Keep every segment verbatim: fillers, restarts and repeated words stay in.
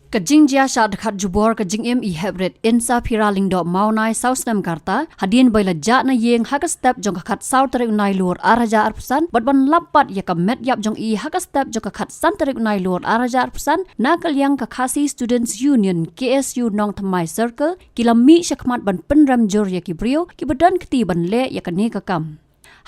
Ka jingjia shah dkhot jubor ka jingim i Heprit Insaphira Lyngdoh Mawnai saw snem ka rta, hadien ba i la jah na ïing ha ka step jong ka khatsaw tarik u Nailur ar hajar arphew san, bad ban lap pat ïa ka met ïap jong i ha ka step jong ka khatsan tarik u Nailur ar hajar arphew san, na ka liang ka Khasi Students Union, K S U, Nongthymmai Circle, ki la mih shakhmat ban pynrem jur ïa ki briew kiba don kti ban leh ïa kane ka kam.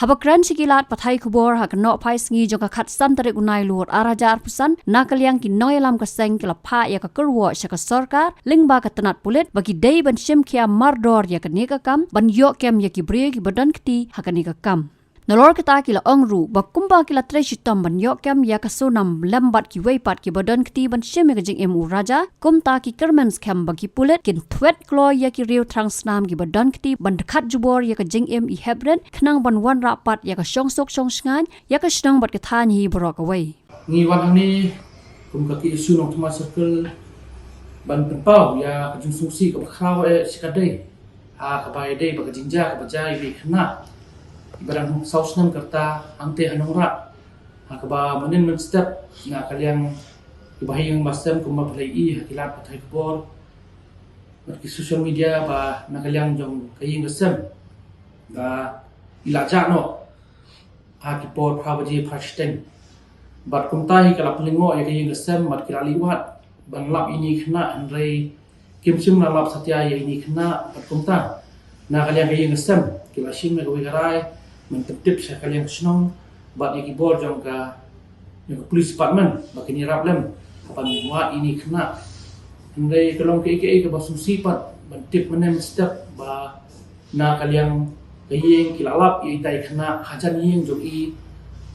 Haba kren sha ki lad pathai khubor ha ka nohphai sngi jong ka khatsan tarik u Nailur ar hajar arphew san, na ka liang ki nongïalam ka seng ki la phah ïa ka kyrwoh sha ka sorkar lyngba ka tnat pulit ba ki dei ban shim khia mardor ïa kane ka kam, ban ïoh kem ïa ki briew kiba don kti ha kane ka kam. Nalor kata, ki la ong ruh ba kumba ki la trei shitom ban ïoh kem ïa ka Sonam lem bad kiwei pat kiba don kti ban shim ïa ka jingim u Raja, kumta ki kyrmen skhem ba ki pulit kin thwet kloi ïa ki riew thrang snam kiba don kti ban dkhot jubor ïa ka jingim i Heprit, khnang ban wanrah pat ïa ka shongsuk shongshngaiñ ïa ka shnong bad ka thaiñ hi baroh kawei. Ngi wan hangne kum ka K S U Nongthymmai Circle ban pynpaw ïa ka jingsngewsih kaba khraw eh shikatdei, ha kaba ïadei bad ka jingjia kaba jia ïa i khynnah iba dang saw snem ka rta hangtei ha Nongrah, ha kaba mynnin mynstep na ka liang kiba ha ïing ba sem kumba phi la ïohi ha ki lad pathai khubor bad ki social media, ba na ka liang jong ka ïing ka sem ba i la jah noh ha ki por phra baje phra shiteng. Bad kumta hi ka la pynlyngngoh ïa ka ïing ka sem bad ki la leit wad ban lap ïa ine i khynnah, hynrei kim shym la lap satia ïa ine i khynnah. Bad kumta na ka liang ka ïing ka sem ki la shim ïa kawei ka rai ban pyntip sha ka liang ka shnong bad ïa ki bor jong ka, jong ka police department ba kin ïarap lem ha ban wad ïa ine i khynnah. Hynrei ka long kaei kaei kaba sngewsih pat ban tip mynne mynstep ba na ka liang ka ïing ki la lap ïa ita i khynnah hajan ïing jong i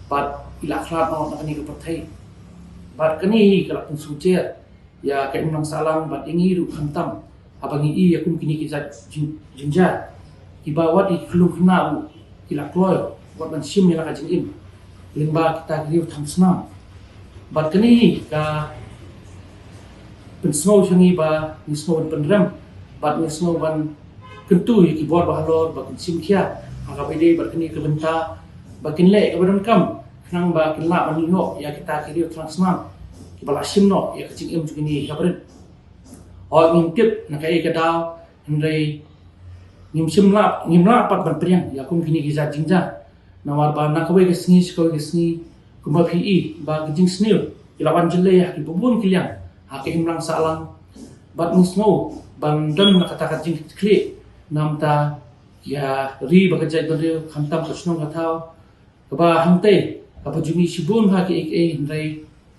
bad i la khlad noh na kane ka pyrthei. Bad kane hi ka la pynsngewsih ïa ka imlang sahlang bad ïa ngi ruh khamtam haba ngi ïohi ïa kum kine ki jait jing-, jingjia kiba wat ïa ki khyllung khynnah ruh ki la kloi wat ban shim ïa la ka jingim lyngba kita ki riew thrang snam. Bad kane hi ka pynsngew sha ngi ba ngi sngew ban pynrem bad ngi sngew ban kyntu ïa ki bor ba halor ba kin shim khia ha kaba ïadei bad kane ka bynta, ba kin leh kaba donkam khnang ba kin lah ban ïoh ïa kita ki riew thrang snam kiba la shim noh ïa ka jingim jong kine ki hapdeng. Hooid, ngim tip na kaei ka daw, hynrei ngim shym lah, ngim lah pat ban pdiang ïa kum kine ki jait jingjia. Namar ba na kawei ka sngi sha kawei ka sngi, kumba phi i ba ki jingsniew ki la wan jyllei ha kiba bun ki liang ha ka imlang sahlang. Bad ngi sngew ban don na kata ka jingkitkhlieh, namar ïa ri bad ka jaitbynriew, khamtam ka shnong ka thaw kaba hangtei kaba jong ngi shibun ha kiei kiei, hynrei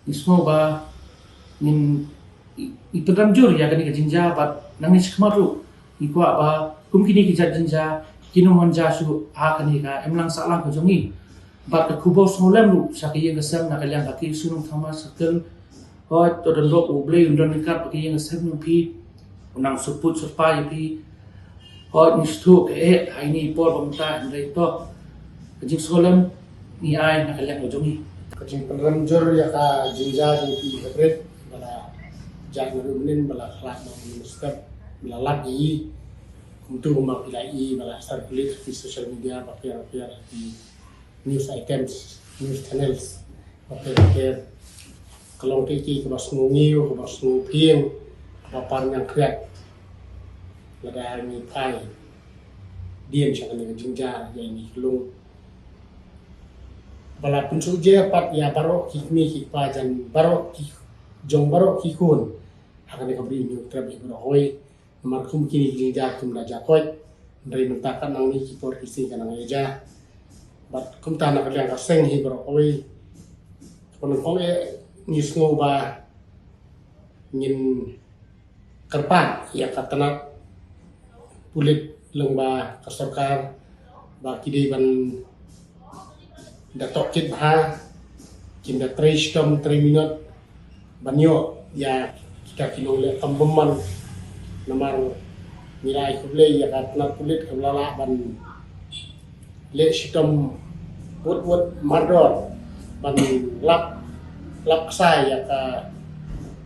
ngi sngew ba ngin i, i pynrem jur ïa kane ka jingjia bad nangne shakhmat ruh ngi kwah ba kum kine ki jait jingjia kin ym wan jia shuh ha kane ka imlang sahlang ka jong ngi. Bad ka khubor sngewlem ruh sha ka ïing ka sem na ka liang ka K S U Nongthymmai Circle. Hooid, to don ruh, U Blei un don ryngkat bad ka ïing ka sem jong phi, un nang syrpud syrpai ïa phi. Hooid, ngi sngewthuh ka eh ha ine i por ba mynta, hynrei to ka jingsngewlem ngi ai na ka liang ka jong ngi. Ka jingpynrem jur ïa ka jingjia jong phi Heprit ba la jia naduh mynnin ba la khlad noh mynstep ba la lap ïa i. Kumta kumba phi la i ba la circulate ha ki social media bapher bapher, ha ki news items, news channels bapher bapher. Ka long kaei kaei kaba sngewsih, kaba sngewphieng, kaba par ñiangkriat lada ngi phai dien sha kane ka jingjia ïa ine i khyllung. Ba la pynsngewsih pat ïa baroh ki kmie ki kpa jong baroh ki, jong baroh ki khun ha kane ka Bri u Hynñiewtrep hi baroh kawei. Namar kum kine ki jingjia kim da jia koit, hynrei mynta ka nang ne ki por ki sngi ka nang ïa jia. Bad kumta na ka liang ka seng hi baroh kawei, ka pynlong eh ngi sngew ba ngin kyrpad ïa ka tnat pulit lyngba ka sorkar ba ki dei ban da tohkit bha, kin da trei shitom trei minot ban ïoh ïa kita ki nongleh kam bymman. Namar ngi la ai khublei ïa ka tnat pulit kaba la lah ban leh shitom wut wut mardor ban lap, lap ksai ïa ka,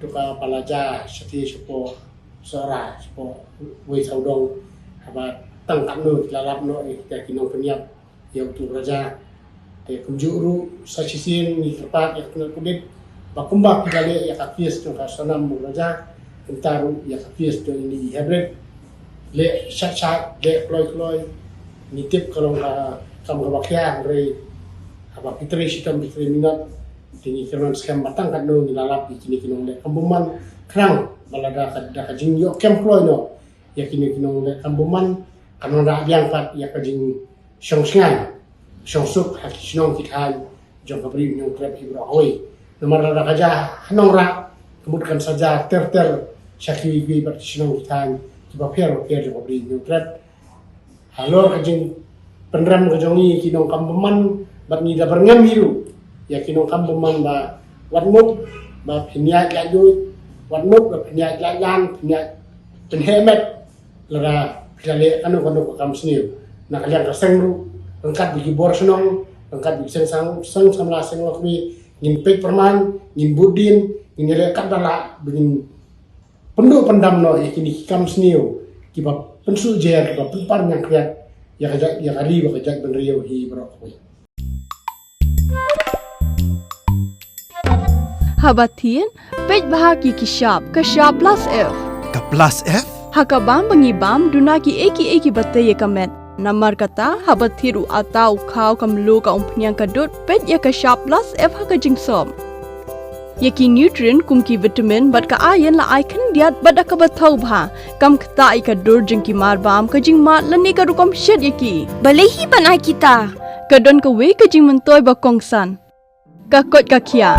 to kaba la jia shathie shapoh Sohra, shapoh Wei Sawdong, haba tang katno ki la lap noh ïa kita ki nongpynïap ïa utu u Raja. Te kumjuh ruh sa shisien ngi kyrpad ïa ka tnat pulit Ba kumba phi la leh ïa ka case jong ka Sonam Mukroja, kumta ruh ïa ka case jong ine i Hebret. Leh shat shat, leh kloi kloi. Ngi tip ka long ka kam kaba khia, hynrei haba phi trei shitom, phi trei minot, te ngi kyrmen skhem ba tang katno ngi la lap ïa kine ki nongleh kam bymman, khnang ba lada ka, da ka jingïoh kem kloi noh ïa kine ki nongleh kam bymman, kan wanrah biang pat ïa ka jingshong shngain shong suk ha ki shnong ki thaiñ jong ka Ri Hynñiewtrep hi baroh kawei. Namar lada ka jia ha Nongrah, ka mut kan sa jia ter ter sha kiwei kiwei pat ki shnong ki thaiñ kiba pher bapher jong ka Ri Hynñiewtrep. Halor ka jingpynrem ka jong ngi ki nongkam bymman, bad ngi da byrngem hi ruh ïa ki nongkam bymman ba wat mut ba pynïaid laitluid, wat mut ba pynïaid laitlang, pynïaid pynheh met. Lada phi la leh kano kano ka kam sniew na ka liang ka seng ruh, ryngkat bad ki bor shnong, ryngkat bad ki seng sam-, seng samla seng lok, ngin peit pyrman, ngin bud dien, ngin ïaleh katba lah ba ngin pynduh pyndam noh ïa kine ki kam sniew kiba pynsuh jer, kiba pynpar ñiangkhriat ïa ka jait, ïa ka ri bad ka jaitbynriew hi baroh kawei. Haba thied, peit bha ïa ki shap, ka shap plus F. Ka plus F? Ha ka bam ba ngi bam, duna kiei kiei kiba tei ïa ka met. Namar kata, haba thied u atta, u khaw, ka mluh, ka umphniang, ka dud, peit ïa ka shap plus F ha ka jingsop. Ïa ki nutrient kum ki vitamin bad ka iron la ai khyndiat bad da kaba thaw bha. Kam ktah ïa ka dur jong ki marbam, ka jingmad lane ka rukom shet ïa ki. Balei hi ban ai kita? Ka don kawei ka jingmyntoi ba kongsan. Ka koit ka khiah.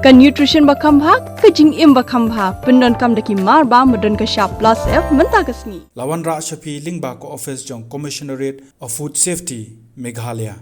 Ka nutrition ba kham bha, ka jingim ba kham bha. Pyndonkam da ki marbam ba don ka shap plus F mynta ka sngi. La wanrah sha phi lyngba ka office jong Commissionerate of Food Safety, Meghalaya.